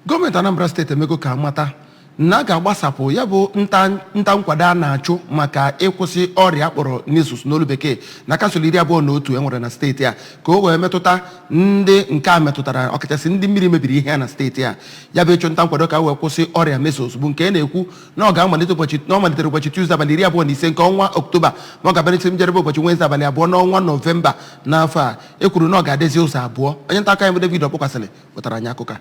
Gọọmenti Anambra Steeti emego ka mata na a ga-agbasapụ ya bụ nta nta nkwado a na-achụ maka ịkwụsị ọrịa akpọrọ measles n'olu Bekee na kansụl 21 e nwere na steeti a, ka o wee metụta ndị nke a metụtara, ọkachasị ndị mmiri mebiri ihe ya na steeti a. Ya bụ ịchụ nta nkwado ka wee kwụsị ọrịa measles bụ nke a na-ekwu na ọ ga-amalite ụbọchị na ọ malitere ụbọchị Tuzdee, abalị 25 nke ọnwa Ọktoba, ma ọ ga-abịa n'isi njedebe ụbọchị Wenezde, abalị 2 n'ọnwa Nọvemba n'afọ a. E kwuru na ọ ga-adịzi ụzọ abụọ. Onye nta akụkọ anyị bụ David Ọkpọkwasịrị wetara anyị akụkọ a.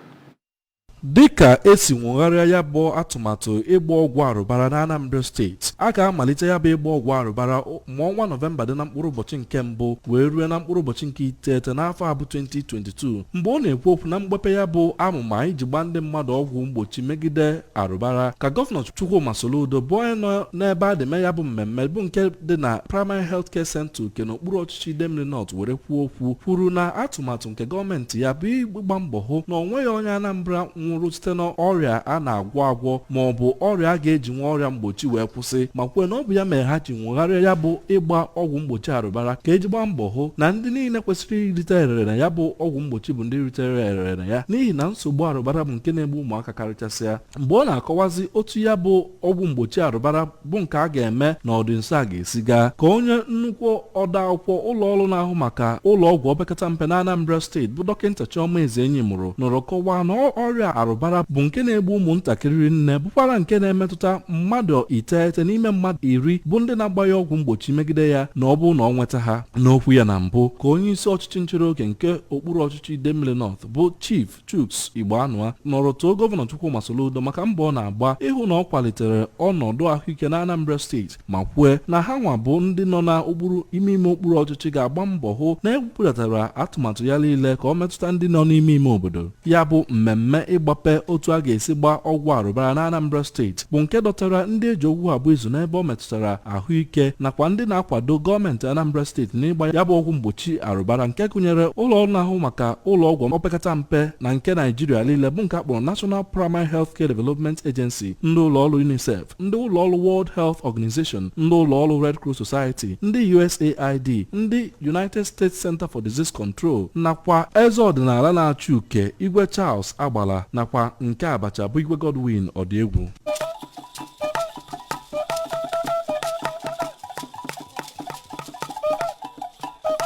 Dịka esi nwogharịa ya bụ atụmatụ ịgba ọgwụ arụbara na Anambra Steeti, a ga-amalite ya bụ ịgba ọgwụ arụbara ma ọnwa Nọvemba dị na mkpụrụ ụbọchị nke mbụ wee rue na mkpụrụ ụbọchị nke 9 n'afọ a bụ 2022. Mgbe ọ na-ekwu okwu na mgbepe ya bụ amụma iji gbaa ndị mmadụ ọgwụ mgbochi megide arụbara, ka Gọvanọ Chukwuma Soludo, bụ onye nọ n'ebe a dị mee ya bụ mmemme, bụ nke dị na Primary Health Care Center Uke n'okpuru ọchịchị Idemili North were kwuo okwu, kwuru na atụmatụ nke gọọmenti ya bụ ịgba mbọ hụ na o nweghị onye Anambra nwụrụ site n'ọrịa a na-agwọ agwọ ma ọ bụ ọrịa a ga-eji nwe ọrịa mgbochi wee kwụsị, ma kwuo na ọ bụ ya mere ha ji nwegharịa ya bụ ịgba ọgwụ mgbochi arụbara, ka eji gbaa mbọ hụ na ndị niile kwesịrị irite erere na ya bụ ọgwụ mgbochi bụ ndị ritere erere na ya, n'ihi na nsogbu arụbara bụ nke na-egbu ụmụaka karịchasịa. Mgbe ọ na-akọwazi otu ya bụ ọgwụ mgbochi arụbara bụ nke a ga-eme n'ọdị nso a ga-esi gaa, ka onye nnukwu ode akwụkwọ ụlọ ọrụ na-ahụ maka ụlọ ọgwụ opekata mpe na Anambra Steeti, bụ Dọkịta Chioma Ezenyimụrụ, nọrọ kọwaa na ọrịa arụbara bụ nke na-egbu ụmụntakịrị nne, bụkwara nke na-emetụta mmadụ 9 n'ime mmadụ 10 bụ ndị na-agba ya ọgwụ mgbochi megide ya na ọ bụrụ na ọ nweta ha. N'okwu ya na mbụ, ka onye isi ọchịchị nchere oge nke okpuru ọchịchị Idemili North, bụ Chief Chuks Igboanua, nọrọ too Gọvanọ Chukwuma Soludo maka mbọ ọ na-agba ịhụ na ọ kwalitere ọnọdụ ahụike na Anambra Steeti, ma kwue na ha nwa bụ ndị nọ n'okpuru ime ime okpuru ọchịchị ga-agba mbọ hụ na ebudatara atụmatụ ya niile ka ọ metụta ndị nọ n'ime ime obodo. Ya bụ mmemme ịgbape otu a ga-esi gbaa ọgwụ arụbara na Anambra Steeti bụ nke dọtara ndị eji okwu abụ izu n'ebe ọ metụtara ahụike nakwa ndị na-akwado gọọmenti Anambra Steeti n'ịgba ya bụ ọgwụ mgbochi arụbara, nke gụnyere ụlọ ọrụ na-ahụ maka ụlọ ọgwụ opekata mpe na nke Naijiria niile, bụ nke a kpọrọ National Primary Healthcare Development Agency, ndị ụlọ ọrụ UNICEF, ndị ụlọ ọrụ World Health Organization, ndị ụlọ ọrụ Red Cross Society, ndị USAID, ndị United States Center for Disease Control, nakwa eze ọdịnala na-achị Uke, Igwe Charles Agbala, nakwa nke Abacha, bụ Igwe Godwin Ọdịegwu.